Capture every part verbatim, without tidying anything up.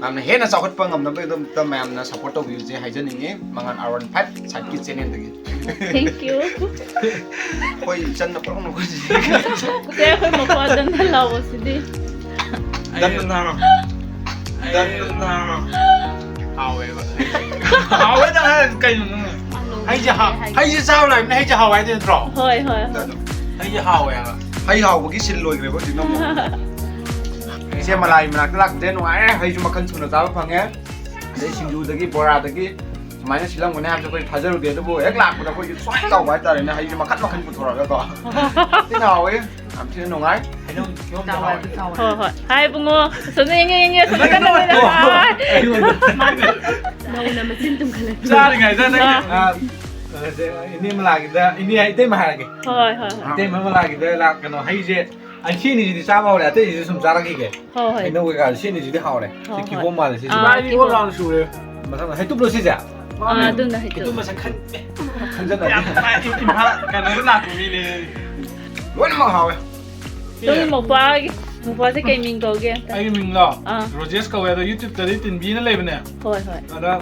ꯌꯥꯝꯅ ꯍꯦꯟꯅ ꯆꯥꯎꯈꯠꯄ ꯉꯝꯅꯕꯒꯤꯗꯃꯛꯇ ꯃꯌꯥꯝꯅ ꯁꯞꯄꯣꯔꯠ ꯇꯧꯕꯤꯌꯨꯁꯦ ꯍꯥꯏꯖꯅꯤꯡꯉꯤ, ꯃꯉꯥꯜ ꯑꯥꯔ ꯋꯥꯟ ꯐꯥꯏꯚ ꯁꯥꯏꯠꯀꯤ ꯆꯦꯅꯦꯜꯗꯒꯤ꯫ Thank you. ꯑꯩꯈꯣꯏ ꯏꯆꯟꯅ ꯄꯨꯔꯛꯅꯕ ꯁꯦ ꯑꯩꯈꯣꯏ ꯃꯄꯥꯗꯅ ꯂꯥꯎꯕꯁꯤꯗꯤ꯫ ꯗꯟ ꯗꯟ ꯍꯥꯏꯔꯣ꯫ ꯗꯟ ꯗꯟ ꯍꯥꯏꯔꯣ꯫ ꯍꯥꯎꯋꯦꯕ꯫ ꯍꯥꯎꯋꯦꯗ ꯍꯥꯏꯔꯗꯤ ꯀꯩꯅꯣ ꯅꯪ? ꯍꯩꯁꯦ ꯍꯥ-, ꯍꯩꯁꯦ ꯆꯥꯕ ꯂꯥꯛꯏꯕꯅꯦ, ꯍꯩꯁꯦ ꯍꯥꯎꯋꯦ ꯍꯥꯏꯗꯣꯏ ꯅꯠꯇ꯭ꯔꯣ? ꯍꯣꯏ ꯍꯣꯏ ꯍꯣꯏ꯫ ꯍꯩꯁꯦ ꯍꯥꯎꯋꯦ ꯍꯥꯏꯕ꯫ ꯍꯩ ꯍꯥꯎꯕꯒꯤ ꯁꯤꯜ ꯂꯣꯏꯈ꯭ꯔꯦꯕ ꯍꯧꯖꯤꯛꯅ ꯑꯃꯨꯛ꯫ ꯏꯆꯦ ꯃꯂꯥꯒꯤ ꯃꯅꯥꯛꯇ ꯂꯥꯛꯄꯁꯦ ꯅꯨꯡꯉꯥꯏꯔꯦ, ꯍꯩꯁꯨ ꯃꯈꯜ ꯁꯨꯅ ꯆꯥꯕ ꯐꯪꯉꯦ꯫ ꯑꯗꯩ ꯁꯤꯡꯖꯨꯗꯒꯤ ꯕꯣꯔꯥꯗꯒꯤ ꯁꯨꯃꯥꯏꯅ ꯁꯤꯜꯂꯝꯒꯅꯤ ꯍꯥꯏꯕꯁꯨ ꯑꯩꯈꯣꯏ ꯊꯥꯖꯔꯨꯗꯦ, ꯑꯗꯨꯕꯨ ꯍꯦꯛ ꯂꯥꯛꯄꯗ ꯑꯩꯈꯣꯏꯁꯨ ꯁ꯭ꯋꯥꯏ ꯇꯧꯕ ꯍꯥꯏꯇꯥꯔꯦꯅꯦ, ꯍꯩꯁꯦ ꯃꯈꯜ ꯃꯈꯜ ꯄꯨꯊꯣꯔꯛꯑꯒꯀꯣ꯫ ꯊꯤꯅ ꯍꯥꯎꯋꯦ, ꯌꯥꯝ ꯊꯤꯅ ꯅꯨꯡꯉꯥꯏ꯫ ꯍꯣꯏ ꯍꯣꯏ꯫ ꯍꯥꯏ ꯏꯕꯨꯡꯉꯣ, ꯑꯁꯣꯝꯗ ꯌꯦꯡꯉꯦ ꯌꯦꯡꯉꯦ, ꯑꯁꯣꯝꯗ ꯀꯟꯅ ꯌꯦꯡꯉꯦ꯫ ꯍꯥꯏ꯫ ꯅꯧꯅ ꯃꯆꯤꯟ ꯇꯨꯝꯈꯠꯂꯛꯄ꯫ ꯆꯥꯔꯤꯉꯩꯗ ꯅꯪ ꯏꯅꯦ ꯃꯂꯥꯒꯤꯗ, ꯏꯅꯦ ꯏꯇꯩꯃ ꯍꯥꯏꯔꯒꯦ꯫ ꯍꯣꯏ ꯍꯣꯏ ꯍꯣꯏ꯫ ꯏꯇꯩꯃ ꯃꯂꯥꯒꯤꯗ ꯂꯥꯛ-, ꯀꯩꯅꯣ, ꯍꯩꯁꯦ, ꯑꯁꯤ ꯑꯅꯤꯁꯤꯗꯤ ꯆꯥꯕ ꯍꯧꯔꯦ, ꯑꯇꯩꯁꯤꯗꯤ ꯁꯨꯝ ꯆꯥꯔꯛꯈꯤꯒꯦ꯫ ꯍꯣꯏ ꯍꯣꯏ꯫ ꯍꯩꯅꯧ ꯀꯩꯀꯥ ꯁꯤ ꯑꯅꯤꯁꯤꯗꯤ ꯍꯥꯎꯔꯦ꯫ ꯁꯤ ꯍꯣꯏ, ꯀꯤꯍꯣꯝ ꯃꯥꯜꯂꯦ ꯁꯤꯁꯦ꯫ ꯑꯥ, ꯀꯤꯍꯣꯝ꯫ ꯃꯊꯪ ꯍꯩꯇꯨꯞꯂꯣ ꯁꯤꯁꯦ? ꯑꯥ, ꯑꯗꯨꯅ ꯍꯩꯇꯨꯞ꯫ ꯍꯩꯇꯨꯞ ꯃꯁꯛ ꯈꯟ ꯈꯟꯖꯟꯅ ꯌꯥꯝ ꯅꯨꯡꯉꯥꯏ, ꯏꯝꯐꯥꯜ ꯀꯩꯅꯣꯗ ꯂꯥꯛꯄ ꯃꯤꯅꯦ꯫ ꯂꯣꯏꯅꯃꯛ ꯍꯥꯎꯋꯦ꯫ ꯁꯣꯝꯒꯤ ꯃꯧꯄꯥꯒꯤ, ꯃꯧꯄꯥꯁꯦ ꯀꯩ ꯃꯤꯡ ꯀꯧꯒꯦ? ꯑꯩꯒꯤ ꯃꯤꯡꯂꯣ? ꯑꯥ꯫ ꯔꯣꯖꯦꯁ ꯀꯧꯋꯦ, ꯑꯗꯣ ꯌꯨꯇ꯭ꯌꯨꯕꯇꯗꯤ ꯇꯤꯟꯕꯤꯅ ꯂꯩꯕꯅꯦ꯫ ꯍꯣꯏ ꯍꯣꯏ꯫ ꯑꯗ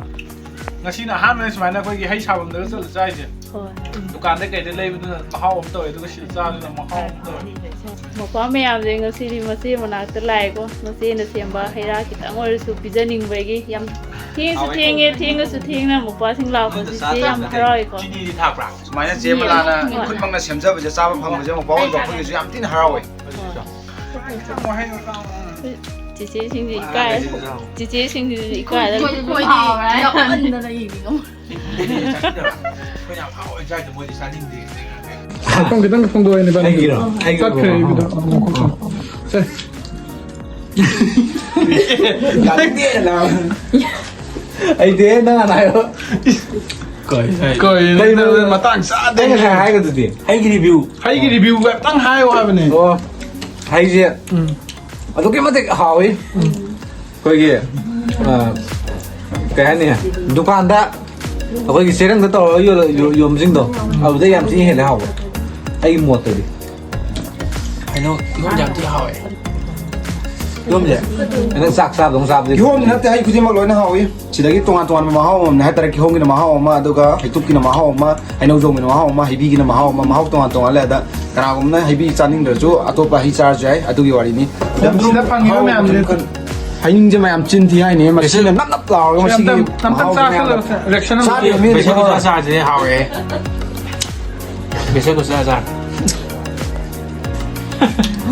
ꯉꯁꯤꯅ ꯑꯍꯥꯟꯕꯅꯦ ꯁꯨꯃꯥꯏꯅ ꯑꯩꯈꯣꯏꯒꯤ ꯍꯩ ꯁꯥꯐꯝꯗꯒ ꯆꯠꯂ ꯆꯥꯔꯤꯁꯦ꯫ ꯍꯣꯏ꯫ ꯗꯨꯀꯥꯟꯗ ꯀꯩꯗ ꯂꯩꯕꯗꯨꯅ ꯃꯍꯥꯎ ꯑꯃ ꯇꯧꯋꯦ, ꯑꯗꯨꯒ ꯁꯤꯗ ꯆꯥꯕꯗꯨꯅ ꯃꯍꯥꯎ ꯑꯃ ꯇꯧꯋꯦ꯫ ꯃꯧꯄꯥ ꯃꯌꯥꯝꯁꯦ ꯉꯁꯤꯗꯤ ꯃꯆꯦ ꯃꯅꯥꯛꯇ ꯂꯥꯛꯑꯦꯀꯣ꯫ ꯃꯆꯦꯅ ꯁꯦꯝꯕ ꯍꯩ ꯔꯥ ꯈꯤꯇꯪ ꯑꯣꯏꯔꯁꯨ ꯄꯤꯖꯅꯤꯡꯕꯒꯤ ꯌꯥꯝ ꯊꯦꯡꯁꯨ ꯊꯦꯡꯉꯦ, ꯊꯦꯡꯉꯁꯨ ꯊꯦꯡꯅ ꯃꯧꯄꯥꯁꯤꯡ ꯂꯥꯛꯄꯁꯦ ꯆꯦ ꯌꯥꯝ ꯍꯔꯥꯎꯋꯦꯀꯣ꯫ ꯆꯤꯅꯤꯗꯤ ꯊꯥꯛꯄ꯭ꯔꯥ? ꯁꯨꯃꯥꯏꯅ ꯆꯦ ꯃꯂꯥꯅ ꯈꯨꯠꯃꯛꯅ ꯁꯦꯝꯖꯕꯁꯦ ꯆꯥꯕ ꯐꯪꯕꯁꯦ ꯃꯧꯄꯥ ꯑꯣꯏꯕ ꯑꯩꯈꯣꯏꯒꯤꯁꯨ ꯌꯥꯝ ꯊꯤꯅ ꯍꯔꯥꯎꯋꯦ꯫ ꯆꯤꯆꯦꯁꯤꯡꯁꯦ ꯏꯀꯥꯏ꯫ ꯆꯤꯆꯦꯁꯤꯡꯁꯤꯁꯨ ꯏꯀꯥꯏꯗ ꯑꯩꯈꯣꯏꯗꯤ ꯌꯥꯎꯍꯟꯗꯅ ꯌꯦꯡꯅꯤꯡꯉꯝꯃꯣꯏ꯫ ꯑꯩꯈꯣꯏꯅ ꯌꯥꯝ ꯍꯥꯎꯋꯦ ꯆꯥꯏꯗꯣ ꯃꯣꯏꯗꯤ ꯆꯥꯅꯤꯡꯗꯦ꯫ ꯈꯤꯇꯪ ꯈꯤꯇꯪ ꯐꯣꯡꯗꯣꯛꯑꯣ ꯏꯕꯥꯅꯤ꯫ ꯑꯩꯒꯤꯔꯣ? ꯑꯩꯒꯤꯔꯣ? ꯆꯠꯈ꯭ꯔꯦ ꯑꯩꯒꯤꯗꯣ꯫ ꯁꯦ꯫ ꯑꯩꯗꯤ ꯅꯪ ꯍꯥꯟꯅ ꯍꯥꯏꯔꯣ꯫ ꯀꯩꯅꯣ ꯃꯇꯥꯡ ꯆꯥꯗꯦ꯫ ꯑꯩ ꯉꯁꯥꯏ ꯍꯥꯏꯒꯗꯨꯗꯤ ꯍꯩꯒꯤ ꯔꯤꯚ꯭ꯌꯨ꯫ ꯍꯩꯒꯤ ꯔꯤꯚ꯭ꯌꯨꯒ ꯑꯝꯇꯪ ꯍꯥꯏꯌꯣ ꯍꯥꯏꯕꯅꯦ꯫ ꯑꯣ, ꯍꯩꯁꯦ ꯎꯝ꯫ ꯑꯗꯨꯛꯀꯤ ꯃꯇꯤꯛ ꯍꯥꯎꯋꯤ꯫ ꯑꯩꯈꯣꯏꯒꯤ ꯑ, ꯀꯩ ꯍꯥꯏꯅꯤ, ꯗꯨꯀꯥꯟꯗ ꯑꯩꯈꯣꯏꯒꯤ ꯆꯦꯔꯪꯗ ꯇꯧꯔꯒ ꯌꯣꯜꯂ-, ꯌꯣ-, ꯌꯣꯟꯕꯁꯤꯡꯗꯣ, ꯑꯗꯨꯗꯩ ꯌꯥꯝ ꯊꯤꯅ ꯍꯦꯜꯂꯦ ꯍꯥꯎꯕ, ꯑꯩꯒꯤ ꯃꯣꯠꯇꯗꯤ꯫ ꯀꯩꯅꯣ ꯀꯤꯍꯣꯝ ꯌꯥꯝ ꯊꯤ ꯍꯥꯎꯋꯦ꯫ ꯀꯤꯍꯣꯝꯁꯦ ꯅꯪ ꯆꯥꯛ ꯆꯥꯕꯗꯧ ꯆꯥꯕꯗꯤ ꯀꯤꯍꯣꯝꯗꯤ ꯅꯠꯇꯦ, ꯍꯩ ꯈꯨꯗꯤꯡꯃꯛ ꯂꯣꯏꯅ ꯍꯥꯎꯏ꯫ ꯁꯤꯗꯒꯤ ꯇꯣꯉꯥꯟ ꯇꯣꯉꯥꯟꯕ ꯃꯍꯥꯎ ꯑꯃꯅꯦ ꯍꯥꯏꯇꯥꯔꯦ꯫ ꯀꯤꯍꯣꯝꯒꯤꯅ ꯃꯍꯥꯎ ꯑꯃ, ꯑꯗꯨꯒ ꯍꯩꯇꯨꯞꯀꯤꯅ ꯃꯍꯥꯎ ꯑꯃ, ꯍꯩꯅꯧꯖꯣꯝꯒꯤꯅ ꯃꯍꯥꯎ ꯑꯃ, ꯃꯍꯥꯎ ꯇꯣꯉꯥꯟ ꯇꯣꯉꯥꯟꯂꯦ꯫ ꯑꯗ ꯀꯅꯥꯒꯨꯝꯕꯅ ꯍꯩꯕꯤ ꯆꯥꯅꯤꯡꯗ꯭ꯔꯁꯨ ꯑꯇꯣꯞꯄ ꯍꯩ ꯆꯥꯔꯁꯨ ꯌꯥꯏ, ꯑꯗꯨꯒꯤ ꯋꯥꯔꯤꯅꯤ꯫ ꯁꯤꯗ ꯐꯪꯉꯤꯕ ꯃꯍꯥꯎ ꯃꯌꯥꯝꯁꯦ꯫ ꯃꯈꯜ ꯃꯈꯜ꯫ ꯍꯩꯅꯤꯡꯁꯦ ꯃꯌꯥꯝ ꯆꯤꯟ ꯊꯤ ꯍꯥꯏꯅꯦ, ꯃꯁꯤꯅ ꯅꯞ ꯅꯞ ꯂꯥꯎꯔꯒ ꯃꯁꯤꯒꯤ ꯇꯝ-, ꯇꯝꯇꯛ ꯃꯍꯥꯎꯁꯦ ꯆꯥꯁꯜꯂꯣ, ꯃꯌꯥꯝꯅ reaction ꯑꯃ ꯆꯥꯗ꯭ꯔꯤꯕ ꯃꯤꯅ ꯕꯦꯁꯟ ꯈꯪꯉꯔꯣꯏ꯫ ꯈꯨꯠꯆꯥ ꯆꯥꯁꯦ ꯍꯥꯎꯋꯦ꯫ ꯕꯦꯁꯟ ꯈꯨꯠꯆꯥ ꯆꯥ꯫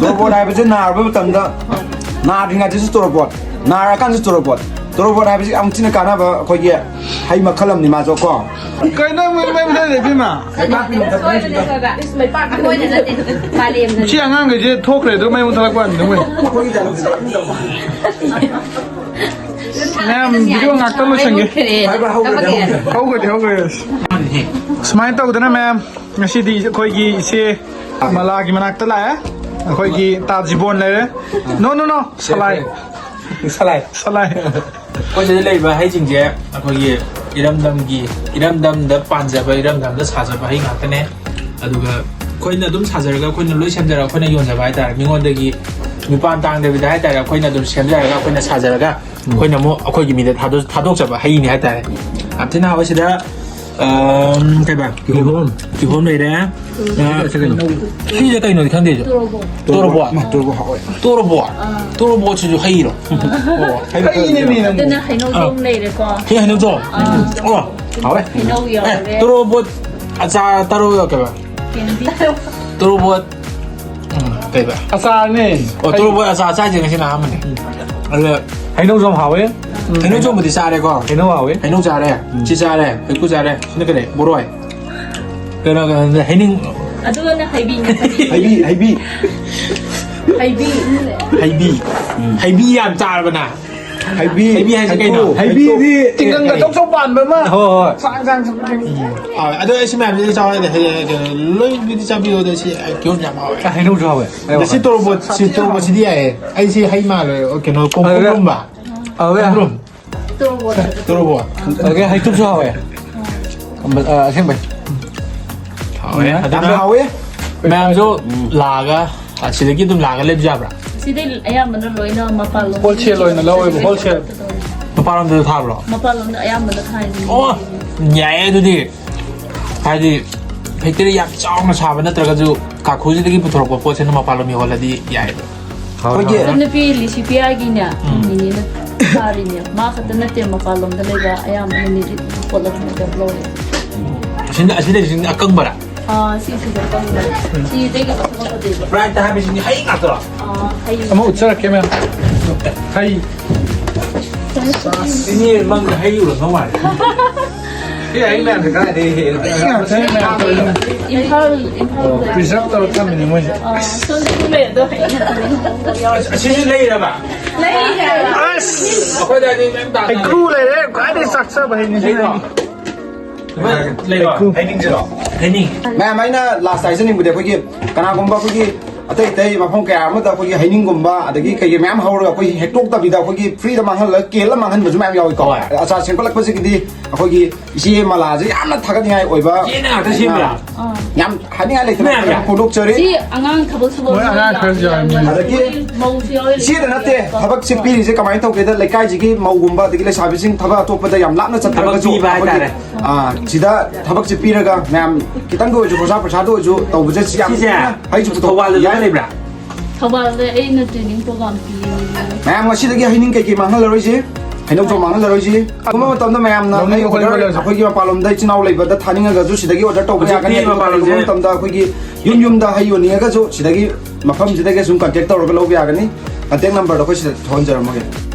ꯇꯣꯔꯣꯕꯣꯠ ꯍꯥꯏꯕꯁꯤ ꯅꯥꯔꯕ ꯃꯇꯝꯗ, ꯅꯥꯗ꯭ꯔꯤꯉꯩꯗꯁꯨ ꯇꯣꯔꯣꯕꯣꯠ, ꯅꯥꯔꯀꯥꯟꯗꯁꯨ ꯇꯣꯔꯣꯕꯣꯠ꯫ ꯇꯣꯔꯣꯕꯣꯠ ꯍꯥꯏꯕꯁꯤ ꯌꯥꯝ ꯊꯤꯅ ꯀꯥꯟꯅꯕ ꯑꯩꯈꯣꯏꯒꯤ ꯍꯩ ꯃꯈꯜ ꯑꯃꯅꯤ ꯃꯥꯁꯨ ꯀꯣ꯫ ꯀꯩꯅꯣ ꯃꯩ, ꯃꯩ ꯃꯨꯊꯠꯂꯤꯁꯦ ꯏꯕꯦꯝꯃ? ꯁꯣꯏꯕꯅꯦ, ꯁꯣꯏꯕꯅꯦ꯫ ꯑꯩꯈꯣꯏꯅ ꯅꯠꯇꯦ, ꯃꯥꯂꯦꯝꯅꯅꯦ꯫ ꯁꯤ ꯑꯉꯥꯡꯈꯩꯁꯦ ꯊꯣꯛꯈ꯭ꯔꯦ, ꯑꯗꯨ ꯃꯩ ꯃꯨꯊꯠꯂꯛꯄ ꯀꯥꯟꯗ ꯃꯣꯏ꯫ ꯃꯌꯥꯝ video ꯉꯥꯛꯇꯪ ꯂꯣꯏꯁꯟꯒꯦ꯫ ꯍꯧꯒꯗꯤ, ꯍꯧꯒꯗꯤ꯫ ꯁꯨꯃꯥꯏꯅ ꯇꯧꯗꯅ ꯃꯌꯥꯝ, ꯉꯁꯤꯗꯤ ꯑꯩꯈꯣꯏꯒꯤ ꯏꯆꯦ ꯃꯂꯥꯒꯤ ꯃꯅꯥꯛꯇ ꯂꯥꯛꯑꯦ꯫ ꯑꯩꯈꯣꯏꯒꯤ ꯇꯥꯖꯤꯕꯣꯟ ꯂꯩꯔꯦ꯫ No, no, no, ꯁꯂꯥꯏ꯫ ꯁꯂꯥꯏ꯫ ꯁꯂꯥꯏ꯫ ꯑꯩꯈꯣꯏ ꯁꯤꯗ ꯂꯩꯔꯤꯕ ꯍꯩꯁꯤꯡꯁꯦ ꯑꯩꯈꯣꯏꯒꯤ ꯏꯔꯝꯗꯝꯒꯤ, ꯏꯔꯝꯗꯝꯗ ꯄꯥꯟꯖꯕ, ꯏꯔꯝꯗꯝꯗ ꯁꯥꯖꯕ ꯍꯩ ꯉꯥꯛꯇꯅꯦ꯫ ꯑꯗꯨꯒ ꯑꯩꯈꯣꯏꯅ ꯑꯗꯨꯝ ꯁꯥꯖꯔꯒ, ꯑꯩꯈꯣꯏꯅ ꯂꯣꯏ ꯁꯦꯝꯖꯔꯒ ꯑꯩꯈꯣꯏꯅ ꯌꯣꯟꯖꯕ ꯍꯥꯏꯇꯥꯔꯦ꯫ ꯃꯤꯉꯣꯟꯗꯒꯤ ꯃꯤꯄꯥꯟ ꯇꯥꯡꯗꯕꯤꯗ ꯍꯥꯏꯇꯥꯔꯦ, ꯑꯩꯈꯣꯏꯅ ꯑꯗꯨꯝ ꯁꯦꯝꯖꯔꯒ ꯑꯩꯈꯣꯏꯅ ꯁꯥꯖꯔꯒ ꯑꯩꯈꯣꯏꯅ ꯑꯃꯨꯛ ꯑꯩꯈꯣꯏꯒꯤ ꯃꯤꯗ ꯊꯥꯗꯣꯛ-, ꯊꯥꯗꯣꯛꯆꯕ ꯍꯩꯅꯤ ꯍꯥꯏꯇꯥꯔꯦ꯫ ꯌꯥꯝ ꯊꯤꯅ ꯍꯥꯎꯋꯦ꯫ ꯁꯤꯗ, ꯑꯝ, ꯀꯩꯕ? ꯀꯤꯍꯣꯝ꯫ ꯀꯤꯍꯣꯝ ꯂꯩꯔꯦ꯫ ꯑ, ꯁꯤꯁꯦ ꯀꯩꯅꯣ? ꯁꯤꯁꯦ ꯀꯩꯅꯣꯗꯤ ꯈꯪꯗꯦ ꯑꯩꯁꯨ꯫ ꯇꯣꯔꯣꯕꯣꯠ꯫ ꯇꯣꯔꯣꯕꯣꯠ꯫ ꯇꯣꯔꯣꯕꯣꯠ ꯍꯥꯎꯋꯦ꯫ ꯇꯣꯔꯣꯕꯣꯠ꯫ ꯑꯥ꯫ ꯇꯣꯔꯣꯕꯣꯠꯁꯤꯁꯨ ꯍꯩꯔꯣ? ꯑꯣ, ꯍꯩꯅꯦ, ꯃꯤ ꯅꯪꯕꯨ꯫ ꯑꯗꯨꯅ ꯍꯩꯅꯧꯖꯣꯝ ꯑꯥ꯫ ꯂꯩꯔꯦꯀꯣ꯫ ꯁꯤ ꯍꯩꯅꯧꯖꯣꯝ? ꯑꯥ꯫ ꯑꯣ꯫ ꯍꯩꯅꯧ ꯑꯦ, ꯌꯥꯎꯔꯦ꯫ ꯇꯣꯔꯣꯕꯣꯠ ꯑꯆꯥꯔ ꯇꯔꯣ ꯀꯩꯕ? ꯀꯦꯟꯗꯤ꯫ ꯇꯣꯔꯣꯕꯣꯠ, ꯎꯝ, ꯀꯩꯕ? ꯑꯆꯥꯔꯅꯦ꯫ ꯑꯣ, ꯇꯣꯔꯣꯕꯣꯠ ꯑꯆꯥꯔ ꯆꯥꯏꯁꯦ ꯉꯁꯤꯅ ꯑꯍꯥꯟꯕꯅꯦ꯫ ꯑꯗ ꯍꯩꯅꯧꯖꯣꯝ ꯍꯥꯎꯋꯦ꯫ ꯍꯩꯅꯧꯖꯣꯝꯕꯨꯗꯤ ꯆꯥꯔꯦꯀꯣ꯫ ꯍꯩꯅꯧ ꯍꯥꯎꯋꯦ꯫ ꯍꯩꯅꯧ ꯆꯥꯔꯦ꯫ ꯎꯝ꯫ ꯁꯤ ꯆꯥꯔꯦ꯫ ꯍꯩꯀꯨ ꯆꯥꯔꯦ꯫ ꯁꯤꯅ ꯀꯔꯤ? ꯕꯣꯔꯣꯏ꯫ ꯀꯩꯅꯣ, ꯀꯩꯅꯣ, ꯍꯩꯅꯤꯡ-, ꯑꯗꯨꯒꯅ ꯍꯩꯕꯤ ꯅꯠꯇꯕꯤ꯫ ꯍꯩꯕꯤ, ꯍꯩꯕꯤ꯫ ꯍꯩꯕꯤ꯫ ꯍꯩꯕꯤ꯫ ꯎꯝ꯫ ꯍꯩꯕꯤ ꯌꯥꯝ ꯆꯥꯔꯕ ꯅꯪ? ꯍꯩꯕꯤ, ꯍꯩꯕꯤ ꯍꯥꯏꯁꯦ ꯀꯩꯅꯣ? ꯍꯩꯕꯤ꯫ ꯍꯩꯕꯤꯗꯤ ꯇꯤꯡꯒꯪꯒ ꯑꯆꯧ ꯑꯆꯧ ꯄꯥꯟꯕ ꯑꯃ꯫ ꯍꯣꯏ, ꯍꯣꯏ꯫ ꯆꯥꯡ, ꯆꯥꯡ, ꯆꯥꯡ, ꯆꯥꯡ꯫ ꯑꯥ, ꯑꯗꯣ ꯑꯩ ꯁꯤ ꯃꯌꯥꯝꯁꯤꯗꯤ ꯆꯥꯎ ꯌꯥꯗꯦ꯫ ꯍꯌꯦꯡ ꯀꯩꯅꯣ, ꯂꯣꯏꯕꯨꯗꯤ ꯆꯥꯕꯤꯌꯣ, ꯑꯗꯣ ꯁꯤ ꯀꯤꯍꯣꯝ ꯌꯥꯝ ꯍꯥꯎꯋꯦ꯫ ꯑ, ꯍꯩꯅꯧꯁꯨ ꯍꯥꯎꯋꯦ꯫ ꯑꯗꯣ ꯁꯤ ꯇꯣꯔꯣꯕꯣꯠ, ꯁꯤ ꯇꯣꯔꯣꯕꯣꯠꯁꯤꯗꯤ ꯌꯥꯏꯌꯦ꯫ ꯑꯩ ꯁꯤ ꯍꯩ ꯃꯥꯜꯂꯣꯏ, ꯀꯩꯅꯣ, ꯑꯗꯨꯗ ꯀꯣꯝꯄ꯭ꯔꯨꯝꯕ꯫ ꯑꯗꯨꯗ ꯀꯣꯝꯄ꯭ꯔꯨꯝ꯫ ꯇꯣꯔꯣꯕꯣꯠ꯫ ꯇꯣꯔꯣꯕꯣꯠ꯫ ꯑꯗꯒꯤ ꯍꯩꯇꯨꯞꯁꯨ ꯍꯥꯎꯋꯦ꯫ ꯑ, ꯑꯁꯦꯡꯕꯩ꯫ ꯍꯥꯎꯋꯦ꯫ ꯎꯝ꯫ ꯑꯗꯨꯅ ꯌꯥꯝꯅ ꯍꯥꯎꯋꯦ꯫ ꯃꯌꯥꯝꯁꯨ ꯎꯝ꯫ ꯂꯥꯛꯑꯒ, ꯑ, ꯁꯤꯗꯒꯤ ꯑꯗꯨꯝ ꯂꯥꯛꯑꯒ ꯂꯩꯕ ꯌꯥꯕ꯭ꯔꯥ? ꯁꯤꯗꯩ ꯑꯌꯥꯝꯕꯅ ꯂꯣꯏꯅ ꯃꯄꯥꯟ ꯂꯣꯝ Wholesale ꯑꯣꯏꯅ ꯂꯧꯋꯦꯕ, wholesale꯫ ꯃꯄꯥꯟ ꯂꯝꯗꯁꯨ ꯊꯥꯕ꯭ꯔꯣ? ꯃꯄꯥꯟ ꯂꯣꯝꯗ ꯑꯌꯥꯝꯕꯅ ꯊꯥꯏꯅꯤ꯫ ꯑꯣ, ꯌꯥꯏꯌꯦ ꯑꯗꯨꯗꯤ꯫ ꯍꯥꯏꯗꯤ ꯐꯦꯛꯇꯔꯤ ꯌꯥꯝ ꯆꯥꯎꯅ ꯁꯥꯕ ꯅꯠꯇ꯭ꯔꯒꯁꯨ ꯀꯥꯈꯨꯁꯤꯗꯒꯤ ꯄꯨꯊꯣꯔꯛꯄ ꯄꯣꯠꯁꯤꯅ ꯃꯄꯥꯟ ꯂꯝ ꯌꯧꯍꯜꯂꯗꯤ ꯌꯥꯏꯌꯦꯕ꯫ ꯑꯩꯈꯣꯏꯒꯤ ꯏꯆꯟꯅꯨꯄꯤ ꯂꯤꯁꯤꯄꯤꯌꯥꯒꯤꯅꯦ ꯅꯤꯅꯦꯅ ꯊꯥꯔꯤꯅꯦ꯫ ꯃꯥ ꯈꯛꯇ ꯅꯠꯇꯦ ꯃꯄꯥꯟ ꯂꯣꯝꯗ ꯂꯩꯕ ꯑꯌꯥꯝꯕꯅ ꯅꯤꯅꯦ ꯄꯣꯠ ꯑꯗꯨꯝ ꯂꯧꯔꯦ꯫ ꯑꯁꯤꯅ ꯑꯁꯤꯗꯩꯁꯤꯅ ꯑꯀꯪꯕꯔꯥ? ꯑꯥ, ꯁꯤꯁꯤꯗ ꯀꯪꯕ꯫ ꯁꯤꯗꯒꯤ ꯀꯛꯊꯠꯂꯛꯀꯗꯣꯏꯕ꯫ ꯕ꯭ꯔꯥꯏꯠꯇ ꯍꯥꯏꯕꯁꯤꯗꯤ ꯍꯩ ꯉꯥꯛꯇꯔꯣ? ꯑꯥ, ꯍꯩ꯫ ꯑꯃ ꯎꯠꯆꯔꯛꯀꯦ ꯃꯦꯝ꯫ ꯍꯩ꯫ ꯏꯅꯦ ꯃꯪꯗ ꯍꯩ ꯎꯔꯝꯗꯧ ꯃꯥꯜꯂꯦ꯫ ꯁꯤ ꯑꯩ ꯃꯌꯥꯝꯁꯦ ꯀꯗꯥꯏꯗꯒꯤ ꯍꯦꯛꯏꯅꯣ? ꯍꯩ ꯉꯥꯛꯇꯅꯦ ꯃꯌꯥꯝ ꯇꯧꯔꯤꯁꯦ꯫ ꯏꯝꯐꯥꯜ, ꯏꯝꯐꯥꯜꯗ꯫ Preserve ꯇꯧꯔ ꯊꯝꯃꯤꯅꯦ ꯃꯣꯏꯁꯦ꯫ ꯑꯥ, ꯁꯣꯝꯗ ꯂꯩ ꯑꯗꯣ ꯍꯩ ꯉꯥꯛꯇꯅꯦ꯫ ꯑꯁꯤꯁꯨ ꯂꯩꯔꯕ? ꯂꯩ ꯍꯥꯏꯕ꯫ ꯑꯩꯈꯣꯏꯗꯗꯤ ꯃꯌꯥꯝ ꯇꯥꯡꯉꯦ꯫ ꯍꯩꯀ꯭ꯔꯨ ꯂꯩꯔꯦ, ꯈ꯭ꯋꯥꯏꯗꯒꯤ ꯆꯥꯛꯆꯕ ꯍꯩꯅꯤ ꯁꯤꯅ꯫ ꯂꯩꯀꯣ? ꯂꯩꯀꯣ? ꯍꯩꯅꯤꯡꯁꯤꯔꯣ? ꯍꯩꯅꯤꯡ꯫ ꯃꯌꯥꯝ, ꯑꯩꯅ ꯂꯥꯁꯇ ꯍꯥꯏꯖꯅꯤꯡꯕꯗꯤ ꯑꯩꯈꯣꯏꯒꯤ ꯀꯅꯥꯒꯨꯝꯕ ꯑꯩꯈꯣꯏꯒꯤ ꯑꯇꯩ ꯑꯇꯩ ꯃꯐꯝ ꯀꯌꯥ ꯑꯃꯗ ꯑꯩꯈꯣꯏꯒꯤ ꯍꯩꯅꯤꯡꯒꯨꯝꯕ ꯑꯗꯒꯤ ꯀꯩꯀꯩ ꯃꯌꯥꯝ ꯍꯧꯔꯒ ꯑꯩꯈꯣꯏ ꯍꯦꯛꯇꯣꯛꯇꯕꯤꯗ ꯑꯩꯈꯣꯏꯒꯤ ꯐ꯭ꯔꯤꯗ ꯃꯥꯡꯍꯜꯂꯒ ꯀꯦꯜꯂ ꯃꯥꯡꯍꯟꯕꯁꯨ ꯃꯌꯥꯝ ꯌꯥꯎꯏꯀꯣ꯫ ꯍꯣꯏ꯫ ꯑꯆꯥꯔ ꯁꯦꯝꯒꯠꯂꯛꯄꯁꯤꯒꯤꯗꯤ ꯑꯩꯈꯣꯏꯒꯤ ꯏꯆꯦ ꯃꯂꯥꯁꯦ ꯌꯥꯝꯅ ꯊꯥꯒꯠꯅꯤꯡꯉꯥꯏ ꯑꯣꯏꯕ ꯏꯆꯦꯅ ꯉꯥꯛꯇ ꯁꯦꯝꯕ꯭ꯔꯥ? ꯌꯥꯝ ꯍꯥꯏꯅꯤꯡꯉꯥꯏ ꯂꯩꯇꯅ ꯃꯌꯥꯝ ꯌꯥꯝ꯫ ꯐꯣꯡꯗꯣꯛꯆꯔꯤ꯫ ꯁꯤ ꯑꯉꯥꯡ ꯊꯕꯛ ꯁꯨꯕ ꯃꯣꯏ ꯑꯉꯥꯡ ꯈꯔꯁꯨ ꯌꯥꯎꯔꯝꯃꯤ꯫ ꯌꯥꯎꯔꯝꯃꯤ꯫ ꯑꯗꯒꯤ ꯃꯧꯁꯨ ꯌꯥꯎꯔꯤ꯫ ꯏꯆꯦꯗ ꯅꯠꯇꯦ ꯊꯕꯛꯁꯦ ꯄꯤꯔꯤꯁꯦ ꯀꯃꯥꯏꯅ ꯇꯧꯒꯦꯗ ꯂꯩꯀꯥꯏꯁꯤꯒꯤ ꯃꯧꯒꯨꯝꯕ ꯑꯗꯒꯤ ꯂꯩꯁꯥꯕꯤꯁꯤꯡ ꯊꯕꯛ ꯑꯇꯣꯞꯄꯗ ꯌꯥꯝ ꯂꯥꯞꯅ ꯆꯠꯇ꯭ꯔꯒꯁꯨ ꯊꯕꯛ ꯄꯤꯕ ꯑꯩꯈꯣꯏꯒꯤ, ꯍꯥꯏꯇꯥꯔꯦ꯫ ꯑꯥ, ꯁꯤꯗ ꯊꯕꯛꯁꯦ ꯄꯤꯔꯒ ꯃꯌꯥꯝ ꯈꯤꯇꯪꯗ ꯑꯣꯏꯔꯁꯨ ꯈꯣꯔꯁꯥ ꯄ꯭ꯔꯁꯥꯗ ꯑꯣꯏꯔꯁꯨ ꯇꯧꯕꯁꯦ ꯁꯤ ꯌꯥꯝ ꯁꯤꯁꯦ ꯊꯤꯅ ꯍꯩꯁꯨ ꯄꯨꯊꯣꯛꯄ ꯊꯧꯕꯥꯜꯗ ꯌꯥꯏ꯫ ꯂꯩꯕ꯭ꯔꯥ? ꯊꯧꯕꯥꯜꯗ ꯑꯩꯅ training program ꯄꯤꯌꯦ꯫ ꯃꯌꯥꯝ ꯉꯁꯤꯗꯒꯤ ꯍꯩꯅꯤꯡ ꯀꯩꯀꯩ ꯃꯥꯡꯍꯜꯂꯔꯣꯏꯁꯤ, ꯍꯩꯅꯧꯁꯨ ꯃꯥꯡꯍꯜꯂꯔꯣꯏꯁꯤ꯫ ꯑꯗꯨꯒꯨꯝꯕ ꯃꯇꯝꯗ ꯃꯌꯥꯝꯅ ꯂꯧꯅꯤꯡꯕ ꯑꯩ order ꯈꯣꯠꯅꯤꯡꯕ ꯂꯩꯔꯁꯨ꯫ ꯑꯩꯈꯣꯏꯒꯤ ꯃꯄꯥꯟꯂꯣꯝꯗ ꯏꯆꯤꯟ ꯏꯅꯥꯎ ꯂꯩꯕꯗ ꯊꯥꯅꯤꯡꯉꯒꯁꯨ ꯁꯤꯗꯒꯤ order ꯇꯧꯕ ꯌꯥꯒꯅꯤ꯫ ꯍꯧꯖꯤꯛꯇꯤ ꯑꯗꯨꯒ ꯃꯄꯥꯟꯂꯣꯝꯁꯦ ꯀꯩꯒꯨꯝꯕ ꯃꯇꯝꯗ ꯑꯩꯈꯣꯏꯒꯤ ꯌꯨꯝ ꯌꯨꯝꯗ ꯍꯩ ꯌꯣꯟꯅꯤꯡꯉꯒꯁꯨ ꯁꯤꯗꯒꯤ ꯃꯐꯝꯁꯤꯗꯒꯤ ꯁꯨꯝ contact ꯇꯧꯔꯒ ꯂꯧꯕ ꯌꯥꯒꯅꯤ꯫ Contact number ꯗꯣ ꯑꯩꯈꯣꯏ ꯁꯤꯗ ꯊꯣꯟꯖꯔꯝꯃꯒꯦ꯫